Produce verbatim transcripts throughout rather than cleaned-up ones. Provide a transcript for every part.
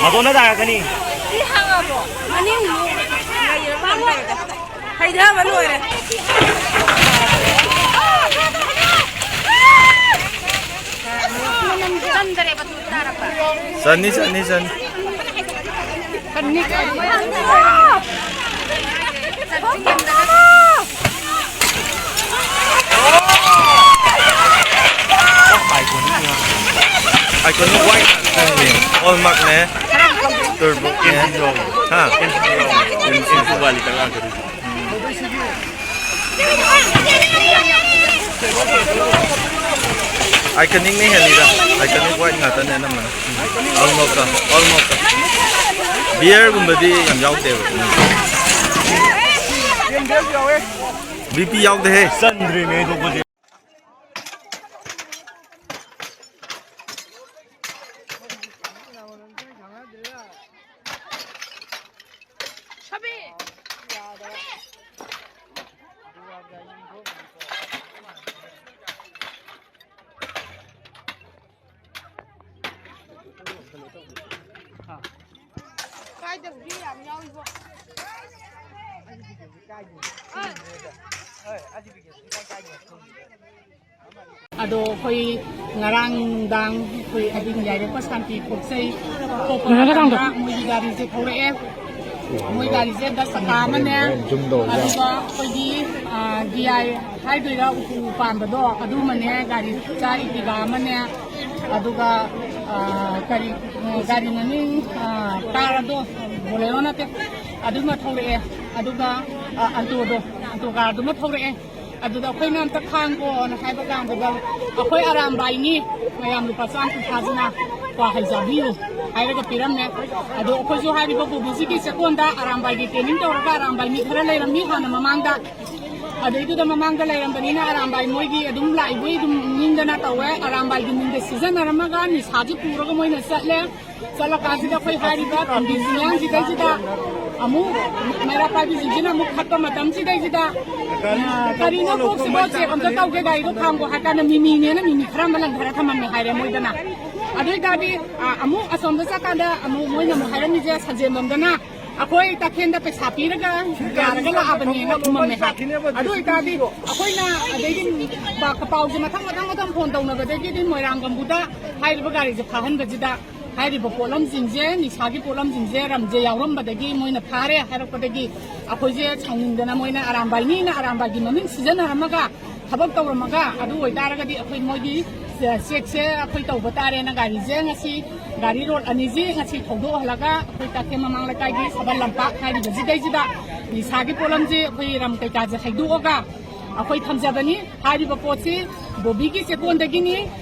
ꯑꯗꯣꯝꯗ ꯇꯥꯔꯛꯀꯅꯤ꯫ ꯁꯤ ꯍꯥꯡꯉꯕꯣ? ꯃꯅꯤꯡ ꯍꯩꯊꯕ ꯂꯣꯏꯔꯦ꯫ ꯆꯟꯗ꯭ꯔꯦꯕ ꯇꯨ ꯇꯥꯔꯛꯄ꯫ ꯆꯟꯅꯤ, ꯆꯟꯅꯤ, ꯆꯟꯅꯤ꯫ ꯆꯟꯅꯤ, ꯆꯟꯅꯤ꯫ Iconic white ꯉꯥꯛꯇꯅꯦ꯫ Hallmark ꯅꯦ꯫ Turbo ꯅꯦ꯫ ꯍꯥ? Iconic ꯅ ꯍꯦꯜꯂꯤꯗ꯫ Iconic white ꯉꯥꯛꯇꯅꯦ ꯑꯅꯝꯕꯅ꯫ Hallmark ꯀ, Hallmark ꯀ꯫ Beer ꯒꯨꯝꯕꯗꯤ ꯌꯥꯝ ꯌꯥꯎꯗꯦꯕ꯫ B P ꯌꯥꯎꯗꯦꯍꯦ꯫ ꯆꯟꯗ꯭ꯔꯤꯅꯦ ꯑꯗꯨꯕꯨꯗꯤ꯫ ꯀꯥꯏꯗꯕꯒꯤ ꯌꯥꯝ ꯌꯥꯎꯏꯕꯣ꯫ ꯑꯗꯣ ꯑꯩꯈꯣꯏ ꯉꯔꯥꯡ ꯅꯨꯡꯗꯥꯡ ꯑꯩꯈꯣꯏ ꯑꯍꯤꯡ ꯌꯥꯏꯔꯛꯄ ꯁꯥꯟꯇꯤ ꯊꯣꯛꯆꯩ꯫ ꯊꯣꯛꯄ ꯉꯔꯥꯡ ꯅꯨꯡꯗꯥꯡꯗꯣ꯫ ꯃꯇꯝꯗ ꯃꯣꯏꯒꯤ ꯒꯥꯔꯤꯁꯦ ꯊꯧꯔꯛꯑꯦ꯫ ꯃꯣꯏ ꯒꯥꯔꯤꯁꯦ ꯗꯁ ꯆꯀꯥ ꯑꯃꯅꯦ, ꯑꯗꯨꯒ ꯑꯩꯈꯣꯏꯒꯤ, ꯑ, ꯗꯤ ꯑꯥꯏ ꯍꯥꯏꯗꯣꯏꯔꯥ, ꯎꯄꯨ ꯄꯥꯟꯕꯗꯣ, ꯑꯗꯨꯃꯅꯦ, ꯒꯥꯔꯤ ꯃꯆꯥ Ertiga ꯑꯃꯅꯦ, ꯑꯗꯨꯒ, ꯑ, ꯀꯔꯤ, ꯒꯥꯔꯤ ꯃꯃꯤꯡ, ꯑ, ꯀꯥꯔ ꯑꯗꯣ, ꯕꯣꯂꯦꯔꯣ ꯅꯠꯇꯦ, ꯑꯗꯨꯃ ꯊꯧꯔꯛꯑꯦ, ꯑꯗꯨꯒ, ꯑ, ꯑꯜꯇꯣꯗꯣ, ꯑꯜꯇꯣ ꯀꯥꯔꯗꯨꯃ ꯊꯧꯔꯛꯑꯦ꯫ ꯑꯗꯨꯗ ꯑꯩꯈꯣꯏꯅ ꯑꯝꯇ ꯈꯥꯡꯈꯣꯅ ꯍꯥꯏꯕ ꯀꯥꯟꯗꯨꯗ, "ꯑꯩꯈꯣꯏ ꯑꯔꯥꯝꯕꯥꯏꯅꯤ, ꯃꯌꯥꯝ ꯂꯨꯄꯥ ꯆꯥꯝ ꯀꯨꯟꯊ꯭ꯔꯥꯁꯤꯅ ꯀ꯭ꯋꯥ ꯍꯩ ꯆꯥꯕꯤꯌꯨ" ꯍꯥꯏꯔꯒ ꯄꯤꯔꯝꯃꯦ꯫ ꯑꯗꯣ ꯑꯩꯈꯣꯏꯁꯨ ꯍꯥꯏꯔꯤꯕ ꯀꯣꯕꯤꯁꯤꯒꯤ ꯆꯦꯀꯣꯟꯗ ꯑꯔꯥꯝꯕꯥꯏꯒꯤ training ꯇꯧꯔꯒ ꯑꯔꯥꯝꯕꯥꯏ ꯃꯤ ꯈꯔ ꯂꯩꯔꯝꯃꯤ ꯍꯥꯟꯅ ꯃꯃꯥꯡꯗ꯫ ꯑꯗꯩꯗꯨꯗ ꯃꯃꯥꯡꯗ ꯂꯩꯔꯝꯕꯅꯤꯅ ꯑꯔꯥꯝꯕꯥꯏ ꯃꯣꯏꯒꯤ ꯑꯗꯨꯝ ꯂꯥꯛꯏꯕꯣꯏ ꯑꯗꯨꯝ ꯅꯤꯡꯗꯅ ꯇꯧꯋꯦ꯫ ꯑꯔꯥꯝꯕꯥꯏꯒꯤ ꯃꯤꯡꯗ ꯁꯤꯖꯤꯟꯅꯔꯝꯃꯒ ꯅꯤꯁꯥꯁꯤ ꯄꯨꯔꯒ ꯃꯣꯏꯅ ꯆꯠꯂꯦ꯫ ꯆꯠꯂꯀꯥꯟꯁꯤꯗ ꯑꯩꯈꯣꯏ ꯍꯥꯏꯔꯤꯕ ꯇꯣꯝꯕꯤ ꯆꯤꯡꯌꯥꯟꯁꯤꯗꯩꯁꯤꯗ ꯑꯃꯨꯛ ꯃꯩꯔꯥ ꯄꯥꯏꯕꯤꯁꯤꯡꯁꯤꯅ ꯑꯃꯨꯛ ꯊꯠꯄ ꯃꯇꯝꯁꯤꯗꯩꯁꯤꯗ, ꯑ, "ꯀꯔꯤꯅꯣ ꯀꯣꯛꯁꯤꯕꯣ, check ꯑꯝꯇ ꯇꯧꯒꯦ, ꯒꯥꯔꯤꯗꯣ ꯈꯥꯝꯒꯣ" ꯍꯥꯏ ꯀꯥꯟꯗ ꯃꯤꯃꯤꯅꯦꯅ ꯃꯤꯃꯤ ꯈꯔ ꯑꯃ ꯂꯪꯊꯔ ꯊꯝꯃꯝꯃꯦ ꯍꯥꯏꯔꯦ ꯃꯣꯏꯗꯅ꯫ ꯑꯗꯨ ꯑꯣꯏꯇꯥꯔꯗꯤ, ꯑ, ꯑꯃꯨꯛ ꯑꯁꯣꯝꯗ ꯆꯠꯀꯥꯟꯗ ꯑꯃꯨꯛ ꯃꯣꯏꯅ ꯑꯃꯨꯛ ꯍꯥꯏꯔꯝꯃꯤꯁꯦ, ꯁꯟꯖꯦꯟꯕꯝꯗꯅ ꯑꯩꯈꯣꯏ ꯇꯈꯦꯟꯗ ꯄꯩꯁꯥ ꯄꯤꯔꯒ ꯌꯥꯔꯒ ꯂꯥꯛꯑꯕꯅꯦꯅ ꯈꯨꯝꯃꯝꯃꯦ ꯍꯥꯏ꯫ ꯑꯗꯨ ꯑꯣꯏꯇꯥꯔꯗꯤ ꯑꯩꯈꯣꯏꯅ ꯑꯗꯩꯗꯤ ꯄꯥꯎꯁꯦ ꯃꯊꯪ ꯃꯊꯪ ꯃꯊꯪ ꯐꯣꯟ ꯇꯧꯅꯕꯗꯒꯤꯗꯤ ꯃꯣꯏꯔꯥꯡ ꯀꯥꯡꯕꯨꯗ ꯍꯥꯏꯔꯤꯕ ꯒꯥꯔꯤꯁꯦ ꯐꯥꯍꯟꯕꯁꯤꯗ ꯍꯥꯏꯔꯤꯕ ꯄꯣꯠꯂꯝꯁꯤꯡꯁꯦ, ꯅꯤꯁꯥꯒꯤ ꯄꯣꯠꯂꯝꯁꯤꯡꯁꯦ ꯔꯝꯁꯦ ꯌꯥꯎꯔꯝꯕꯗꯒꯤ ꯃꯣꯏꯅ ꯐꯥꯔꯦ ꯍꯥꯏꯔꯛꯄꯗꯒꯤ ꯑꯩꯈꯣꯏꯁꯦ ꯁꯥꯎꯅꯤꯡꯗꯅ ꯃꯣꯏꯅ ꯑꯔꯥꯝꯕꯥꯏꯅꯤꯅ ꯑꯔꯥꯝꯕꯥꯏꯒꯤ ꯃꯃꯤꯡ ꯁꯤꯖꯤꯟꯅꯔꯝꯃꯒ ꯊꯕꯛ ꯇꯧꯔꯝꯃꯒ, ꯑꯗꯨ ꯑꯣꯏꯇꯥꯔꯒꯗꯤ ꯑꯩꯈꯣꯏ ꯃꯣꯏꯒꯤ ꯆꯦꯛꯁꯦ ꯑꯩꯈꯣꯏ ꯇꯧꯕ ꯇꯥꯔꯦꯅ ꯒꯥꯔꯤꯁꯦ ꯉꯁꯤ, ꯒꯥꯔꯤ ꯂꯣꯠ ꯑꯅꯤꯁꯤ ꯉꯁꯤ ꯊꯧꯗꯣꯛꯍꯜꯂꯒ ꯑꯩꯈꯣꯏ ꯇꯈꯦꯜ ꯃꯃꯥꯡ ꯂꯩꯀꯥꯏꯒꯤ ꯁꯕꯜ ꯂꯝꯄꯥꯛ ꯍꯥꯏꯔꯤꯕꯁꯤꯗꯩꯁꯤꯗ ꯅꯤꯁꯥꯒꯤ ꯄꯣꯠꯂꯝꯁꯦ ꯑꯩꯈꯣꯏ ꯔꯝ ꯀꯩꯀꯥꯁꯦ ꯍꯩꯗꯣꯛꯑꯒ ꯑꯩꯈꯣꯏ ꯊꯝꯖꯕꯅꯤ꯫ ꯍꯥꯏꯔꯤꯕ ꯄꯣꯠꯁꯤ ꯕꯣꯕꯤꯒꯤ ꯆꯦꯛꯀꯣꯟꯗꯒꯤꯅꯤ꯫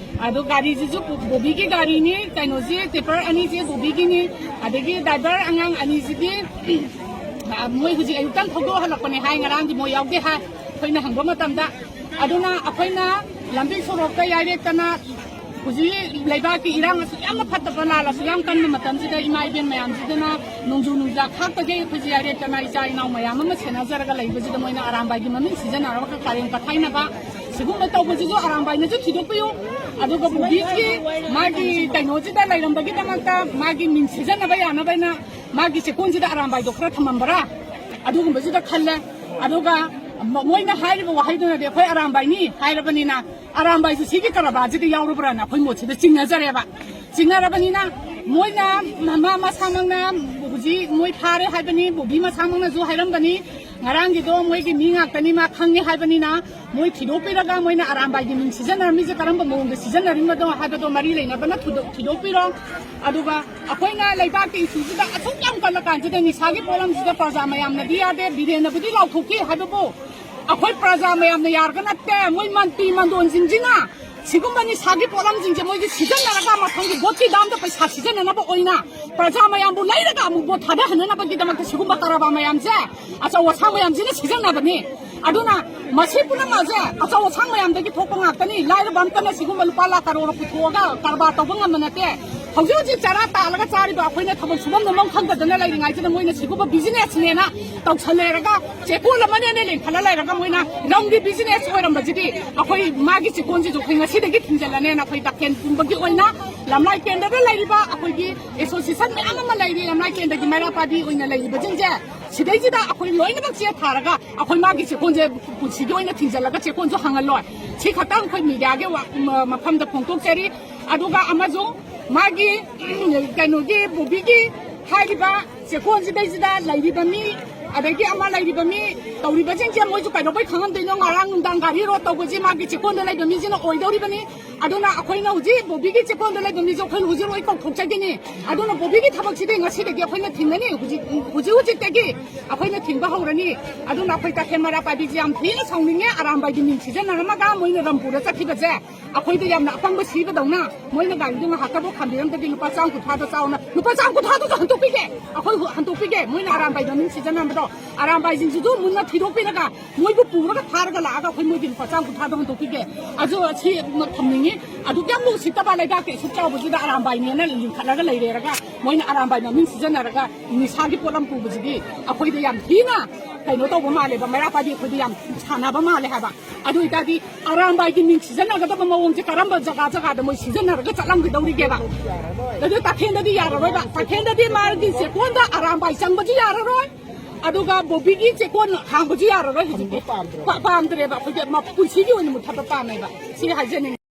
ꯑꯗꯣ ꯒꯥꯔꯤꯁꯤꯁꯨ ꯕꯣꯕꯤꯒꯤ ꯒꯥꯔꯤꯅꯤ, ꯀꯩꯅꯣꯁꯤ ꯇꯤꯄꯔ ꯑꯅꯤꯁꯤ ꯕꯣꯕꯤꯒꯤꯅꯤ꯫ ꯑꯗꯒꯤ ꯗ꯭ꯔꯥꯏꯚꯔ ꯑꯉꯥꯡ ꯑꯅꯤꯁꯤꯗꯤ ꯃꯣꯏ ꯍꯧꯖꯤꯛ ꯑꯌꯨꯛꯇꯪ ꯊꯧꯗꯣꯛꯍꯜꯂꯛꯄꯅꯦ ꯍꯥꯏ, ꯉꯔꯥꯡꯗꯤ ꯃꯣꯏ ꯌꯥꯎꯗꯦ ꯍꯥꯏ ꯑꯩꯈꯣꯏꯅ ꯍꯪꯕ ꯃꯇꯝꯗ꯫ ꯑꯗꯨꯅ ꯑꯩꯈꯣꯏꯅ ꯂꯝꯕꯤ ꯁꯣꯔꯣꯛꯇ ꯌꯥꯏꯔꯦꯛꯇꯅ ꯍꯧꯖꯤꯛ ꯂꯩꯕꯥꯛꯀꯤ ꯏꯔꯥꯡ ꯑꯁꯨꯛ ꯌꯥꯝꯅ ꯐꯠꯇꯕ, ꯂꯥꯜ ꯑꯁꯨꯛ ꯌꯥꯝ ꯀꯟꯕ ꯃꯇꯝꯁꯤꯗ ꯏꯃꯥ ꯏꯕꯦꯟ ꯃꯌꯥꯝꯁꯤꯗꯅ ꯅꯣꯡꯖꯨ ꯅꯨꯡꯖꯥ ꯈꯥꯛꯇꯒꯩ ꯑꯩꯈꯣꯏꯁꯦ ꯌꯥꯏꯔꯦꯛꯇꯅ ꯏꯆꯥ ꯏꯅꯥꯎ ꯃꯌꯥꯝ ꯑꯃ ꯁꯦꯟꯅꯖꯔꯒ ꯂꯩꯕꯁꯤꯗ ꯃꯣꯏꯅ ꯑꯔꯥꯝꯕꯥꯏꯒꯤ ꯃꯃꯤꯡ ꯁꯤꯖꯤꯟꯅꯔꯒ ꯀꯥꯔꯦꯝ ꯀꯊꯥꯏꯅꯕ ꯁꯤꯒꯨꯝꯕ ꯇꯧꯕꯁꯤꯁꯨ ꯑꯔꯥꯝꯕꯥꯏꯅꯁꯨ ꯊꯤꯗꯣꯛꯄꯤꯌꯨ꯫ ꯑꯗꯨꯒ ꯕꯣꯕꯤꯒꯤ ꯃꯥꯒꯤ ꯀꯩꯅꯣꯁꯤꯗ ꯂꯩꯔꯝꯕꯒꯤꯗꯃꯛꯇ ꯃꯥꯒꯤ ꯃꯤꯡ ꯁꯤꯖꯤꯟꯅꯕ ꯌꯥꯅꯕ ꯍꯥꯏꯅ ꯃꯥꯒꯤ ꯆꯦꯛꯀꯣꯟꯁꯤꯗ ꯑꯔꯥꯝꯕꯥꯏꯗꯣ ꯈꯔ ꯊꯝꯃꯝꯕ꯭ꯔꯥ? ꯑꯗꯨꯒꯨꯝꯕꯁꯤꯗ ꯈꯜꯂꯦ꯫ ꯑꯗꯨꯒ ꯃ-, ꯃꯣꯏꯅ ꯍꯥꯏꯔꯤꯕ ꯋꯥꯍꯩꯗꯨꯅꯗꯤ ꯑꯩꯈꯣꯏ ꯑꯔꯥꯝꯕꯥꯏꯅꯤ ꯍꯥꯏꯔꯕꯅꯤꯅ ꯑꯔꯥꯝꯕꯥꯏꯁꯤ ꯁꯤꯒꯤ ꯀꯔꯕꯥꯔꯁꯤꯗ ꯌꯥꯎꯔꯕ꯭ꯔꯥꯅ ꯑꯩꯈꯣꯏ ꯃꯣꯠꯁꯤꯗ ꯆꯤꯡꯅꯖꯔꯦꯕ꯫ ꯆꯤꯡꯅꯔꯕꯅꯤꯅ ꯃꯣꯏꯅ ꯃ-, ꯃ-, ꯃꯁꯥꯃꯛꯅ ꯍꯧꯖꯤꯛ ꯃꯣꯏ ꯐꯥꯔꯦ ꯍꯥꯏꯕꯅꯤ, ꯕꯣꯕꯤ ꯃꯁꯥꯃꯛꯅꯁꯨ ꯍꯥꯏꯔꯝꯕꯅꯤ꯫ ꯉꯔꯥꯡꯒꯤꯗꯣ ꯃꯣꯏꯒꯤ ꯃꯤ ꯉꯥꯛꯇꯅꯤ, ꯃꯥ ꯈꯪꯉꯦ ꯍꯥꯏꯕꯅꯤꯅ ꯃꯣꯏ ꯊꯤꯗꯣꯛꯄꯤꯔꯒ ꯃꯣꯏꯅ ꯑꯔꯥꯝꯕꯥꯏꯒꯤ ꯃꯤꯡ ꯁꯤꯖꯤꯟꯅꯔꯝꯃꯤꯁꯦ ꯀꯔꯝꯕ ꯃꯑꯣꯡꯗ ꯁꯤꯖꯤꯟꯅꯔꯤꯕꯅꯣ ꯍꯥꯏꯕꯗꯣ ꯃꯔꯤ ꯂꯩꯅꯕꯅ ꯊꯨꯗꯣꯛ-, ꯊꯤꯗꯣꯛꯄꯤꯔꯣ꯫ ꯑꯗꯨꯒ ꯑꯩꯈꯣꯏꯅ ꯂꯩꯕꯥꯛꯀꯤ ꯏꯁꯨꯁꯤꯗ ꯑꯁꯨꯛ ꯌꯥꯝ ꯀꯜꯂꯀꯥꯟꯁꯤꯗ ꯅꯤꯁꯥꯒꯤ ꯄꯣꯠꯂꯝꯁꯤꯗ ꯄ꯭ꯔꯖꯥ ꯃꯌꯥꯝꯅꯗꯤ ꯌꯥꯗꯦ, ꯕꯤꯔꯦꯟꯅꯕꯨꯗꯤ ꯂꯥꯎꯊꯣꯛꯈꯤ ꯍꯥꯏꯕꯕꯨ ꯑꯩꯈꯣꯏ ꯄ꯭ꯔꯖꯥ ꯃꯌꯥꯝꯅ ꯌꯥꯔꯒ ꯅꯠꯇꯦ, ꯃꯣꯏ ꯃꯟꯇ꯭ꯔꯤ ꯃꯟꯗꯣꯟꯁꯤꯡꯁꯤꯅ ꯁꯤꯒꯨꯝꯕ ꯅꯤꯁꯥꯒꯤ ꯄꯣꯠꯂꯝꯁꯤꯡꯁꯦ ꯃꯣꯏꯒꯤ ꯁꯤꯖꯤꯟꯅꯔꯒ ꯃꯊꯪꯒꯤ ꯚꯣꯠꯀꯤ ꯗꯥꯝꯗ ꯄꯩꯁꯥ ꯁꯤꯖꯤꯟꯅꯅꯕ ꯑꯣꯏꯅ ꯄ꯭ꯔꯖꯥ ꯃꯌꯥꯝꯕꯨ ꯂꯩꯔꯒ ꯑꯃꯨꯛ ꯚꯣꯠ ꯊꯥꯗꯍꯟꯅꯅꯕꯒꯤꯗꯃꯛꯇ ꯁꯤꯒꯨꯝꯕ ꯀꯔꯕꯥꯔ ꯃꯌꯥꯝꯁꯦ ꯑꯆꯧ ꯑꯁꯥꯡ ꯃꯌꯥꯝꯁꯤꯅ ꯁꯤꯖꯤꯟꯅꯕꯅꯤ꯫ ꯑꯗꯨꯅ ꯃꯁꯤ ꯄꯨꯝꯅꯃꯛꯁꯦ ꯑꯆꯧ ꯑꯁꯥꯡ ꯃꯌꯥꯝꯗꯒꯤ ꯊꯣꯛꯄ ꯉꯥꯛꯇꯅꯤ꯫ ꯂꯥꯏꯔꯕ ꯑꯝꯇꯅ ꯁꯤꯒꯨꯝꯕ ꯂꯨꯄꯥ ꯂꯥꯈ ꯀꯔꯣꯔ ꯄꯨꯊꯣꯛꯑꯒ ꯀꯔꯕꯥꯔ ꯇꯧꯕ ꯉꯝꯕ ꯅꯠꯇꯦ꯫ ꯍꯧꯖꯤꯛ ꯍꯧꯖꯤꯛ ꯆꯔꯥ ꯇꯥꯜꯂꯒ ꯆꯥꯔꯤꯕ ꯑꯩꯈꯣꯏꯅ ꯊꯕꯛ ꯁꯨꯐꯝ ꯅꯣꯝꯐꯝ ꯈꯪꯗꯗꯅ ꯂꯩꯔꯤꯉꯩꯁꯤꯗ ꯃꯣꯏꯅ ꯁꯤꯒꯨꯝꯕ ꯕꯤꯖꯤꯅꯦꯁꯅꯦꯅ ꯇꯧꯁꯜꯂꯦꯔꯒ ꯆꯦꯀꯣꯜ ꯑꯃꯅꯦꯅ ꯂꯤꯡꯈꯠꯂ ꯂꯩꯔꯒ ꯃꯣꯏꯅ ꯂꯝꯒꯤ ꯕꯤꯖꯤꯅꯦꯁ ꯑꯣꯏꯔꯝꯕꯁꯤꯗꯤ ꯑꯩꯈꯣꯏ ꯃꯥꯒꯤ ꯆꯦꯀꯣꯜꯁꯤꯁꯨ ꯑꯩꯈꯣꯏ ꯉꯁꯤꯗꯒꯤ ꯊꯤꯡꯖꯤꯜꯂꯅꯦꯅ ꯑꯩꯈꯣꯏ ꯇꯈꯦꯜ ꯄꯨꯝꯕꯒꯤ ꯑꯣꯏꯅ ꯂꯝꯂꯥꯏ ꯀꯦꯟꯗ꯭ꯔꯗ ꯂꯩꯔꯤꯕ ꯑꯩꯈꯣꯏꯒꯤ ꯑꯦꯁꯣꯁꯤꯌꯦꯁꯟ ꯃꯌꯥꯝ ꯑꯃ ꯂꯩꯔꯤ, ꯂꯝꯂꯥꯏ ꯀꯦꯟꯗ꯭ꯔꯒꯤ ꯃꯩꯔꯥ ꯄꯥꯏꯕꯤ ꯑꯣꯏꯅ ꯂꯩꯔꯤꯕꯁꯤꯡꯁꯦ, ꯁꯤꯗꯩꯁꯤꯗ ꯑꯩꯈꯣꯏ ꯂꯣꯏꯅꯃꯛ ꯆꯦ ꯊꯥꯔꯒ ꯑꯩꯈꯣꯏ ꯃꯥꯒꯤ ꯆꯦꯀꯣꯟꯁꯦ ꯄꯨꯟꯁꯤꯒꯤ ꯑꯣꯏꯅ ꯊꯤꯡꯖꯤꯜꯂꯒ ꯆꯦꯀꯣꯟꯁꯨ ꯍꯪꯍꯜꯂꯣꯏ꯫ ꯁꯤ ꯈꯛꯇꯪ ꯑꯩꯈꯣꯏ ꯃꯤꯗꯤꯌꯥꯒꯤ ꯋꯥ-, ꯃ-, ꯃꯐꯝꯗ ꯐꯣꯡꯗꯣꯛꯆꯔꯤ꯫ ꯑꯗꯨꯒ ꯑꯃꯁꯨꯡ ꯃꯥꯒꯤ, ꯎꯝ, ꯀꯩꯅꯣꯒꯤ ꯕꯣꯕꯤꯒꯤ ꯍꯥꯏꯔꯤꯕ ꯆꯦꯀꯣꯟꯁꯤꯗꯩꯁꯤꯗ ꯂꯩꯔꯤꯕ ꯃꯤ, ꯑꯗꯒꯤ ꯑꯃ ꯂꯩꯔꯤꯕ ꯃꯤ ꯇꯧꯔꯤꯕꯁꯤꯡꯁꯦ ꯃꯣꯏꯁꯨ ꯀꯩꯗꯧꯕꯩ ꯈꯪꯉꯝꯗꯣꯏꯅꯣ? ꯉꯔꯥꯡ ꯅꯨꯡꯗꯥꯡ ꯒꯥꯔꯤ ꯔꯣꯗ ꯇꯧꯕꯁꯤ ꯃꯥꯒꯤ ꯆꯦꯀꯣꯟꯗ ꯂꯩꯕ ꯃꯤꯁꯤꯅ ꯑꯣꯏꯗꯧꯔꯤꯕꯅꯤ꯫ ꯑꯗꯨꯅ ꯑꯩꯈꯣꯏꯅ ꯍꯧꯖꯤꯛ ꯕꯣꯕꯤꯒꯤ ꯆꯦꯀꯣꯟꯗ ꯂꯩꯕ ꯃꯤꯁꯨ ꯑꯩꯈꯣꯏꯅ ꯍꯧꯖꯤꯛ ꯂꯣꯏ ꯀꯧꯊꯣꯛꯆꯒꯅꯤ꯫ ꯑꯗꯨꯅ ꯕꯣꯕꯤꯒꯤ ꯊꯕꯛꯁꯤꯗꯤ ꯉꯁꯤꯗꯒꯤ ꯑꯩꯈꯣꯏꯅ ꯊꯤꯡꯒꯅꯤ, ꯍꯧꯖꯤꯛ, ꯍꯧꯖꯤꯛ ꯍꯧꯖꯤꯛꯇꯒꯤ ꯑꯩꯈꯣꯏꯅ ꯊꯤꯡꯕ ꯍꯧꯔꯅꯤ꯫ ꯑꯗꯨꯅ ꯑꯩꯈꯣꯏ ꯇꯈꯦꯜ ꯃꯩꯔꯥ ꯄꯥꯏꯕꯤꯁꯤ ꯌꯥꯝ ꯊꯤꯅ ꯁꯥꯎꯅꯤꯡꯉꯦ꯫ ꯑꯔꯥꯝꯕꯥꯏꯒꯤ ꯃꯤꯡ ꯁꯤꯖꯤꯟꯅꯔꯝꯃꯒ ꯃꯣꯏꯅ ꯔꯝꯄꯨꯔꯗ ꯆꯠꯈꯤꯕꯁꯦ ꯑꯩꯈꯣꯏꯗ ꯌꯥꯝꯅ ꯑꯄꯪꯕ ꯁꯤꯕꯗꯧꯅ꯫ ꯃꯣꯏꯅ ꯒꯥꯔꯤꯗꯨ ꯉꯥꯏꯍꯥꯛꯇꯕꯨ ꯈꯥꯝꯕꯤꯔꯝꯗ꯭ꯔꯗꯤ ꯂꯨꯄꯥ ꯆꯥꯝ ꯀꯨꯟꯊ꯭ꯔꯥꯗꯣ ꯆꯥꯎꯅ, ꯂꯨꯄꯥ ꯆꯥꯝ ꯀꯨꯟꯊ꯭ꯔꯥꯗꯨꯁꯨ ꯍꯟꯗꯣꯛꯄꯤꯒꯦ, ꯑꯩꯈꯣꯏ ꯍꯟꯗꯣꯛꯄꯤꯒꯦ꯫ ꯃꯣꯏꯅ ꯑꯔꯥꯝꯕꯥꯏ ꯃꯃꯤꯡ ꯁꯤꯖꯤꯟꯅꯔꯝꯕꯗꯣ, ꯑꯔꯥꯝꯕꯥꯏꯁꯤꯡꯁꯤꯁꯨ ꯃꯨꯟꯅ ꯊꯤꯗꯣꯛꯄꯤꯔꯒ ꯃꯣꯏꯕꯨ ꯄꯨꯔꯒ ꯐꯥꯔꯒ ꯂꯥꯛꯑꯒ ꯑꯩꯈꯣꯏ ꯃꯣꯏꯒꯤ ꯂꯨꯄꯥ ꯆꯥꯝ ꯀꯨꯟꯊ꯭ꯔꯥꯗꯣ ꯍꯟꯗꯣꯛꯄꯤꯒꯦ꯫ ꯑꯗꯨ ꯁꯤ ꯑꯃ ꯊꯝꯅꯤꯡꯉꯤ꯫ ꯑꯗꯨꯛ ꯌꯥꯝ ꯎꯁꯤꯠꯇꯕ ꯂꯩꯕꯥꯛꯀꯤ ꯑꯁꯨꯛ ꯆꯥꯎꯕꯁꯤꯗ ꯑꯔꯥꯝꯕꯥꯏꯅꯦꯅ ꯂꯤꯡꯈꯠꯂꯒ ꯂꯩꯔꯦꯔꯒ ꯃꯣꯏꯅ ꯑꯔꯥꯝꯕꯥꯏ ꯃꯃꯤꯡ ꯁꯤꯖꯤꯟꯅꯔꯒ ꯅꯤꯁꯥꯒꯤ ꯄꯣꯠꯂꯝ ꯄꯨꯕꯁꯤꯗꯤ ꯑꯩꯈꯣꯏꯗ ꯌꯥꯝ ꯊꯤꯅ ꯀꯩꯅꯣ ꯇꯧꯕ ꯃꯥꯜꯂꯦꯕ, ꯃꯩꯔꯥ ꯄꯥꯏꯕꯤ ꯑꯩꯈꯣꯏꯗ ꯌꯥꯝ ꯁꯥꯟꯅꯕ ꯃꯥꯜꯂꯦ ꯍꯥꯏꯕ꯫ ꯑꯗꯨ ꯑꯣꯏꯇꯥꯔꯗꯤ ꯑꯔꯥꯝꯕꯥꯏꯒꯤ ꯃꯤꯡ ꯁꯤꯖꯤꯟꯅꯒꯗꯕ ꯃꯑꯣꯡꯁꯦ ꯀꯔꯝꯕ ꯖꯒꯥ ꯖꯒꯥꯗ ꯃꯣꯏ ꯁꯤꯖꯤꯟꯅꯔꯒ ꯆꯠꯂꯝꯒꯗꯧꯔꯤꯒꯦꯕ? ꯑꯗꯨ ꯇꯈꯦꯜꯗꯗꯤ ꯌꯥꯔꯔꯣꯏꯕ꯫ ꯇꯈꯦꯜꯗꯗꯤ ꯃꯥꯒꯤ ꯆꯦꯀꯣꯟꯗ ꯑꯔꯥꯝꯕꯥꯏ ꯆꯪꯕꯁꯨ ꯌꯥꯔꯔꯣꯏ, ꯑꯗꯨꯒ ꯕꯣꯕꯤꯒꯤ ꯆꯦꯀꯣꯟ ꯍꯥꯡꯕꯁꯨ ꯌꯥꯔꯔꯣꯏ ꯍꯧꯖꯤꯛꯇꯤ꯫ ꯄꯥꯝꯗ꯭ꯔꯦꯕ꯫ ꯄꯥ-, ꯄꯥꯝꯗ꯭ꯔꯦꯕ꯫ ꯑꯩꯈꯣꯏꯒꯤ ꯃ-, ꯄꯨꯟꯁꯤꯒꯤ ꯑꯣꯏꯅ ꯃꯨꯊꯠꯄ ꯄꯥꯝꯃꯦꯕ꯫ ꯁꯤ ꯍꯥꯏꯖꯅꯤꯡꯉꯤ꯫